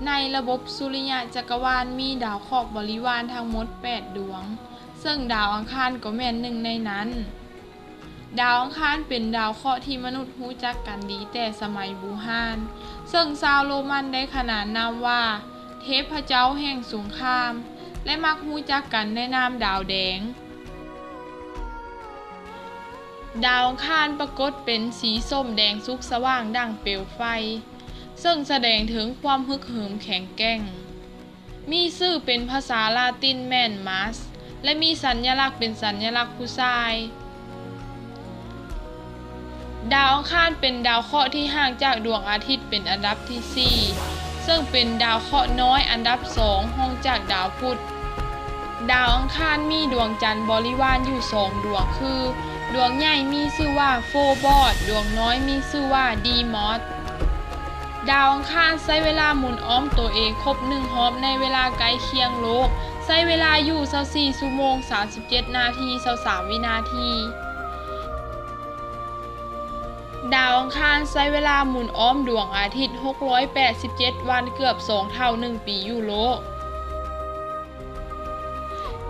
ໃນລະບົບສຸລິຍະຈັກກະວານມີດາວເຄາະບໍລິວານທັງໝົດແປດດວງ, ເຊິ່ງດາວອັງຄານກໍແມ່ນໜຶ່ງໃນນັ້ນ. ດາວອັງຄານເປັນດາວເຄາະທີ່ມະນຸດຮູ້ຈັກກັນດີແຕ່ສະໄໝບູຮານ, ເຊິ່ງຊາວໂຣມັນໄດ້ຂະໜານນາມວ່າເທບພະເຈົ້າແຫ່ງສົງຄາມ ແລະ ມັກຮູ້ຈັກກັນໃນນາມດາວແດງ. ດາວອັງຄານປາກົດເປັນສີສົ້ມແດງສຸກສະຫວ່າງດັ່ງເປວໄຟ, ເຊິ່ງສະແດງເຖິງຄວາມຮຶກເຫີມແຂງແກ່ງ. ມີຊື່ເປັນພາສາລາຕິນແມ່ນ Mars ແລະ ມີສັນຍະລັກເປັນສັນຍະລັກຜູ້ຊາຍ. ດາວອັງຄານເປັນດາວເຄາະທີ່ຫ່າງຈາກດວງອາທິດເປັນອັນດັບທີສີ່ ເຊິ່ງເປັນດາວເຄາະນ້ອຍອັນດັບສອງຮອງຈາກດາວພຸດ. ດາວອັງຄານມີດວງຈັນບໍລິວານຢູ່ສອງດວງຄື ດວງໃຫຍ່ມີຊື່ວ່າ Phobos, ດວງນ້ອຍມີຊື່ວ່າ Deimos. ດາວອັງຄານໃຊ້ເວລາໝູນອ້ອມໂຕເອງຄົບໜຶ່ງຮອບໃນເວລາໃກ້ຄຽງໂລກ, ໃຊ້ເວລາຢູ່ຊາວສີ່ຊົ່ວໂມງ ສາມສິບເຈັດນາທີ ຊາວສາມວິນາທີ. ດາວອັງຄານໃຊ້ເວລາໝູນອ້ອມດວງອາທິດ ຫົກຮ້ອຍແປດສິບເຈັດວັນ, ເກືອບສອງເທົ່າໜຶ່ງປີຢູ່ໂລກ.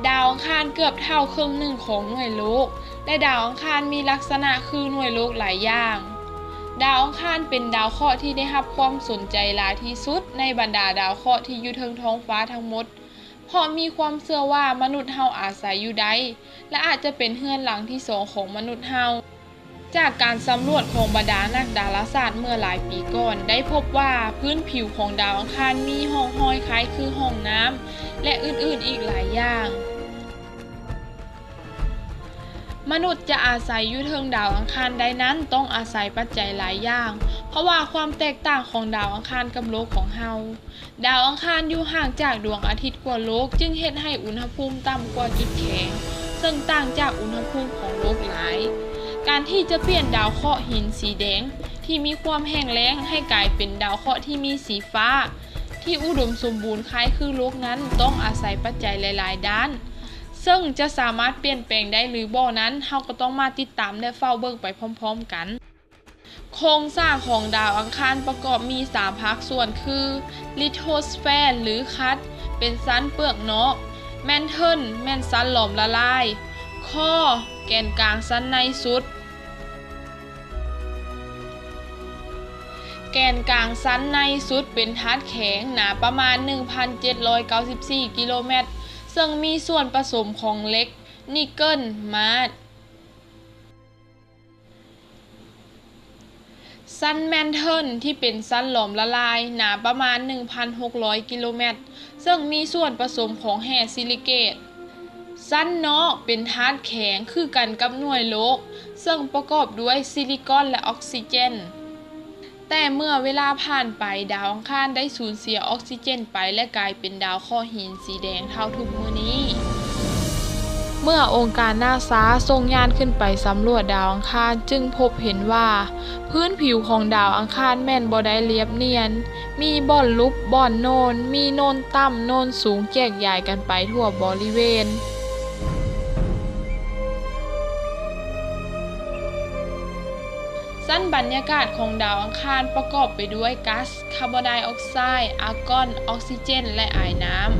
ດາວອັງຄານເກືອບເທົ່າເຄິ່ງໜຶ່ງຂອງໜ່ວຍໂລກ ແລະ ດາວອັງຄານມີລັກສະນະຄືໜ່ວຍໂລກຫຼາຍຢ່າງ. ດາວອັງຄານເປັນດາວເຄາະທີ່ໄດ້ຮັບຄວາມສົນໃຈຫຼາຍທີ່ສຸດໃນບັນດາດາວເຄາະທີ່ຢູ່ເທິງທ້ອງຟ້າທັງໝົດ, ເພາະມີຄວາມເຊື່ອວ່າມະນຸດເຮົາອາໄສຢູ່ໄດ້ ແລະ ອາດຈະເປັນເຮືອນຫຼັງທີສອງຂອງມະນຸດເຮົາ. ຈາກການສຳຫຼວດຂອງບັນດານັກດາລາສາດເມື່ອຫຼາຍປີກ່ອນ ໄດ້ພົບວ່າພື້ນຜິວຂອງດາວອັງຄານມີຮ່ອງຮອຍຄ້າຍຄືຫ້ອງນ້ຳ ແລະ ອື່ນໆອີກຫຼາຍຢ່າງ. ມະນຸດຈະອາໄສຢູ່ເທິງດາວອັງຄານໄດ້ນັ້ນ ຕ້ອງອາໄສປັດໄຈຫຼາຍຢ່າງ, ເພາະວ່າຄວາມແຕກຕ່າງຂອງດາວອັງຄານກັບໂລກຂອງເຮົາ. ດາວອັງຄານຢູ່ຫ່າງຈາກດວງອາທິດກວ່າໂລກ, ຈຶ່ງເຮັດໃຫ້ອຸນຫະພູມຕ່ຳກວ່າຈຸດແຂງ, ເຊິ່ງຕ່າງຈາກອຸນຫະພູມຂອງໂລກຫຼາຍ. ການທີ່ຈະປ່ຽນດາວເຄາະຫີນສີແດງທີ່ມີຄວາມແຫ້ງແລ້ງໃຫ້ກາຍເປັນດາວເຄາະທີ່ມີສີຟ້າ, ທີ່ອຸດົມສົມບູນຄ້າຍຄືໂລກນັ້ນ ຕ້ອງອາໄສປັດໄຈຫຼາຍໆດ້ານ, ເຊິ່ງຈະສາມາດປ່ຽນແປງໄດ້ຫຼືບໍ່ນັ້ນ, ເຮົາກໍຕ້ອງມາຕິດຕາມ ແລະ ເຝົ້າເບິ່ງໄປພ້ອມໆກັນ. ໂຄງສ້າງຂອງດາວອັງຄານປະກອບມີສາມພາກສ່ວນຄື Lithosphere ຫຼື Crust ເປັນຊັ້ນເປືອກນອກ, Mantle ແມ່ນຊັ້ນຫຼອມລະລາຍ, Core ແກນກາງຊັ້ນໃນສຸດ. ແກນກາງຊັ້ນໃນສຸດເປັນທາດແຂງ ໜາປະມານໜຶ່ງພັນເຈັດຮ້ອຍເກົ້າສິບສີ່ກິໂລແມັດ, ເຊິ່ງມີສ່ວນປະສົມຂອງເຫຼັກ, ນິກເກີນ, ມາດ. ຊັ້ນ Mantle ທີ່ເປັນຊັ້ນຫຼອມລະລາຍ ໜາປະມານໜຶ່ງພັນຫົກຮ້ອຍກິໂລແມັດ, ເຊິ່ງມີສ່ວນປະສົມຂອງແຮ່ຊີລິເກດ. ຊັ້ນນອກເປັນທາດແຂງຄືກັນກັບໜ່ວຍໂລກ, ເຊິ່ງປະກອບດ້ວຍຊີລິຄອນ ແລະ ອອກຊີເຈນ. ແຕ່ເມື່ອເວລາຜ່ານໄປ, ດາວອັງຄານໄດ້ສູນເສຍອອກຊີເຈນໄປ ແລະ ກາຍເປັນດາວເຄາະຫີນສີແດງເທົ່າທຸກມື້ນີ້. ເມື່ອອົງການນາຊາສົ່ງຍານຂຶ້ນໄປສຳຫຼວດດາວອັງຄານ, ຈຶ່ງພົບເຫັນວ່າພື້ນຜິວຂອງດາວອັງຄານແມ່ນບໍ່ໄດ້ລຽບນຽນ, ມີບ່ອນຫຼຸບ, ບ່ອນໂນນ, ມີໂນນຕ່ຳ, ໂນນສູງ ແຈກຢາຍກັນໄປທົ່ວບໍລິເວນ. ຊັ້ນບັນຍາກາດຂອງດາວອັງຄານປະກອບໄປດ້ວຍກັສ, ຄາບອນໄດອອກໄຊ, ອາກອນ, ອອກຊີເຈນ ແລະ ອາຍນ້ຳ.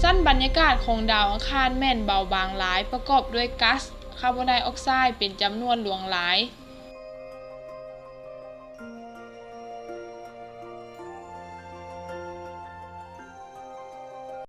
ຊັ້ນບັນຍາກາດຂອງດາວອັງຄານແມ່ນເບົາບາງຫຼາຍ, ປະກອບດ້ວຍກັສ, ຄາບອນໄດອອກໄຊ ເປັນຈຳນວນຫຼວງຫຼາຍ.